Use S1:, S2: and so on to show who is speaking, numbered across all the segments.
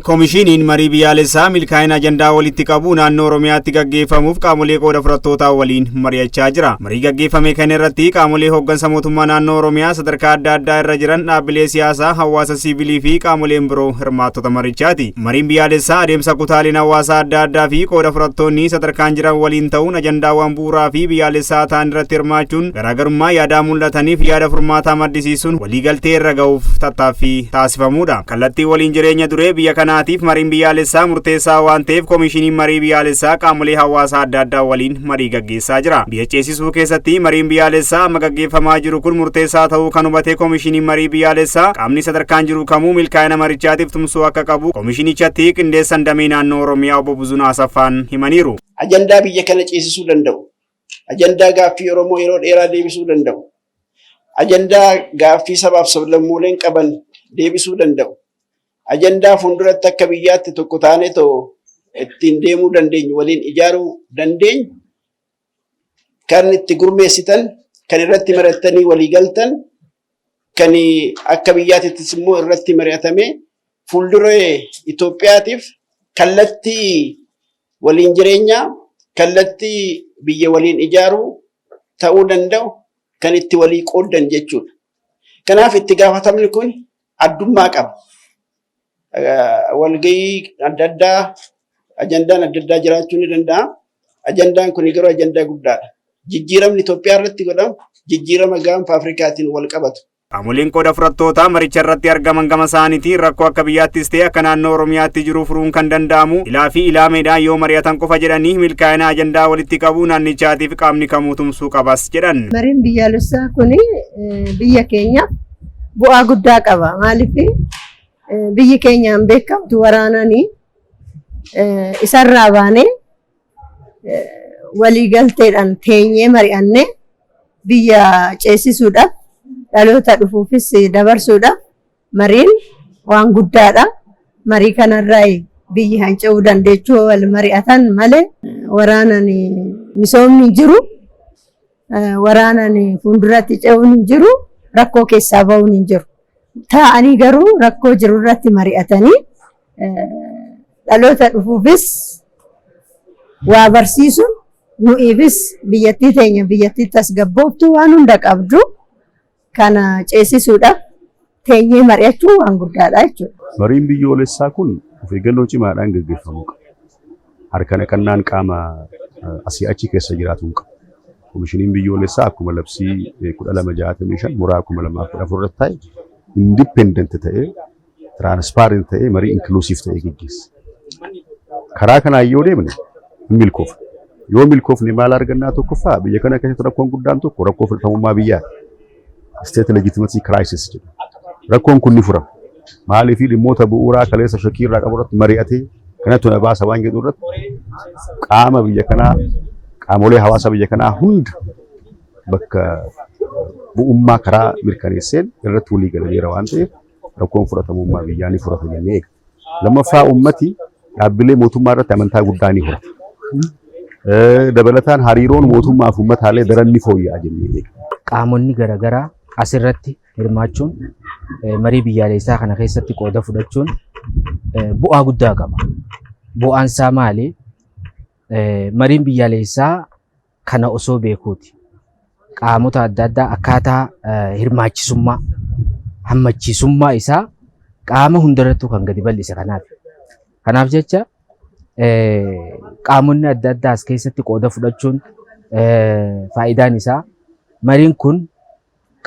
S1: Koomishiniin marii biyyaalessaa milkaa'ina ajandaa walitti qabu naannoo Oromiyaatti gaggeeffamuuf qaamolee qooda fudhattootaa waliin mari'achaa jira. Marii gaggeeffame kana irratti qaamolee hooggansa mootummaa naannoo Oromiyaa sadarkaa adda addaa irra jiran, dhaabbilee siyaasaa, hawaasa siivilii fi qaamoleen biroo hirmaattota marichaati. Mariin biyyaalessaa adeemsa kutaaleen hawaasaa adda addaa fi qooda fudhattoonni sadarkaan jiran waliin ta'uun ajandaawwan bu'uuraa fi biyyaalessaa ta'an irratti hirmaachuun garaagarummaa yaadaa mul'ataniif yaada furmaataa maddisiisuun waliigaltee irra ga'uuf tattaaffii taasifamudha. Kallattii waliin jireenya duree biyya kanaatiif mariin biyyaalessaa murteessaa waan ta'eef, koomishiniin marii biyyaalessaa qaamolee hawaasaa adda addaa waliin marii gaggeessaa jira. Biyya ceesisuu keessatti mariin biyyaalessaa amma gaggeeffamaa jiru kun murteessaa ta'uu kan hubate koomishiniin marii biyyaalessaa, qaamni sadarkaan jiru kamuu milkaa'ina marichaatiif tumsuu akka qabu koomishinichatti qindeessan damee naannoo Oromiyaa obbo Buzunaa Asaffaan himaniiru.
S2: Ajandaa biyya kana ceesisuu danda'u. Ajandaa gaaffii Oromoo yeroo dheeraa deebisuu danda'u. Ajandaa gaaffii sabaaf sablammooleen qaban deebisuu danda'u. Ajandaa fuulduratti akka biyyaatti tokko taanee too ittiin deemuu dandeenyu, waliin ijaaruu dandeenyu, kan itti gurmeessitan, kan irratti mari'attanii walii galtan, kan akka biyyaatittis immoo irratti mari'atamee fuuldura Itoophiyaatiif kallattii waliin jireenyaa, kallattii biyya waliin ijaaruu ta'uu danda'u kan itti walii qooddan jechuudha. Kanaaf itti gaafatamni kun addummaa qaba. Walgahii adda addaa, ajandaan adda addaa jiraachuu ni danda'a. Ajandaan kun garuu ajandaa guddaadha. Jijjiiramni Itoophiyaa irratti godhamu jijjiirama gaanfa Afrikaatiin wal qabatu.
S1: Qaamoleen qooda fudhattootaa maricha irratti argaman gama isaaniitiin, rakkoo akka biyyaattis ta'e akka naannoo Oromiyaatti jiru furuun kan danda'amu ilaa fi ilaameedhaan yoo mari'atan qofa jedhanii, milkaa'ina ajandaa walitti qabu naannichaatiif qaamni kamuu tumsuu qabas jedhan.
S3: Mariin biyyaalessaa kun biyya keenyaaf bu'aa guddaa qaba. Maaliif, biyyi keenyaan beekamtu waraananii isarraa baanee waliigalteedhaan teenyee mari'annee biyya ceesisuudhaaf, dhaloota dhufuufis dabarsuudhaaf mariin waan guddaadha. Marii kanarraa biyyi hanca'uu dandeechuu wal mari'atan malee, waraanaan misoomni hin jiru, waraanaan fuulduratti ce'uun hin jiru, rakkoo keessaa ba'uun hin jiru. Taa'anii garuu rakkoo jiru irratti mari'atanii dhaloota dhufuufis waa barsiisuun, nu'iifis biyyattii teenya biyyattii tasgabbooftuu waan hunda qabdu kana ceesisuudhaaf teenyee mari'achuu waan guddaadha jechuudha.
S4: Mariin biyyoolessaa kun of eeggannoo cimaadhaan gaggeeffamuu qaba. Harka naqannaan qaama asii achi keessa jiraatu hin qabu. Komishiniin biyyoolessaa akkuma labsii 1265 muraa 2014 irratti ta'e, independent ta'ee, transparent ta'ee, marii inclusive ta'ee gaggeessa. Karaa kanaan yoo deemne hin milkoofne. Yoo milkoofne maal argannaa? Tokkoffaa, biyya kana keessatti rakkoon guddaan tokko rakkoo fudhatamummaa biyyaati. State legitimacy crisis jedhu. Rakkoon kun ni furama. Maaliif, dhimmoota bu'uuraa kaleessa shakkii irraa qabu irratti mari'atee kanatti na baasa waan jedhu irratti qaama biyya kanaa, qaamolee hawaasa biyya kanaa hunda bakka bu'ummaa karaa mirkaneesseen irratti walii galameera waan ta'eef, rakkoon fudhatamummaa biyyaa ni furata jennee eega. Lammaffaa, uummati dhaabbilee mootummaa irratti amantaa guddaa ni horata. Dabalataan hariiroon mootummaa fi uummataallee daran ni fooyya'a jennee eega.
S5: Qaamonni garaagaraa asirratti hirmaachuun, marii biyyaalessaa kana keessatti qooda fudhachuun bu'aa guddaa qaba. Bu'aan isaa maali? Mariin biyyaalessaa kana osoo beekuuti. Qaamota adda addaa akkaataa hirmaachisummaa, hammachiisummaa isaa qaama hundarrattuu kan gadi bal'ise kanaaf. Kanaaf jecha qaamonni adda addaa as keessatti qooda fudhachuun faayidaan isaa mariin kun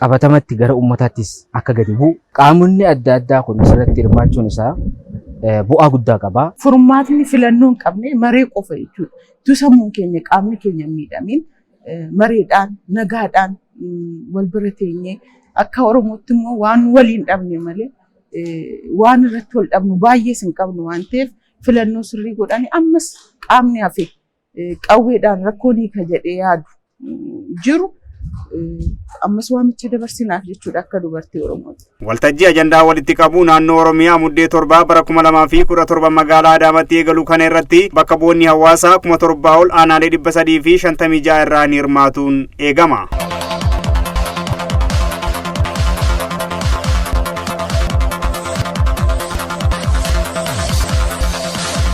S5: qabatamatti gara uummataattis akka gadi bu'u, qaamonni adda addaa kun asirratti hirmaachuun isaa bu'aa guddaa qaba.
S6: Furmaatni filannoo hin qabne maree qofa jechuudha. Tu sammuun keenya, qaamni keenya hin miidhamin, mareedhaan, nagaadhaan wal bira teenyee, akka Oromootti immoo waan waliin dhabne malee waan irratti wal dhabnu baay'ees hin qabnu waan ta'eef, filannoo sirrii godhanii, ammas qaamni hafe qawweedhaan rakkoo hiika jedhee yaadu jiru ammas waamicha dabarsinaaf jechuudha akka dubartii Oromooti.
S1: Waltajjii ajandaa walitti qabu naannoo Oromiyaa Muddee 7 bara 2017 magaalaa Adaamaatti eegalu kana irratti bakka bu'oonni hawaasaa 7,000 ol aanaalee 356 irraa ni hirmaatuun eegama.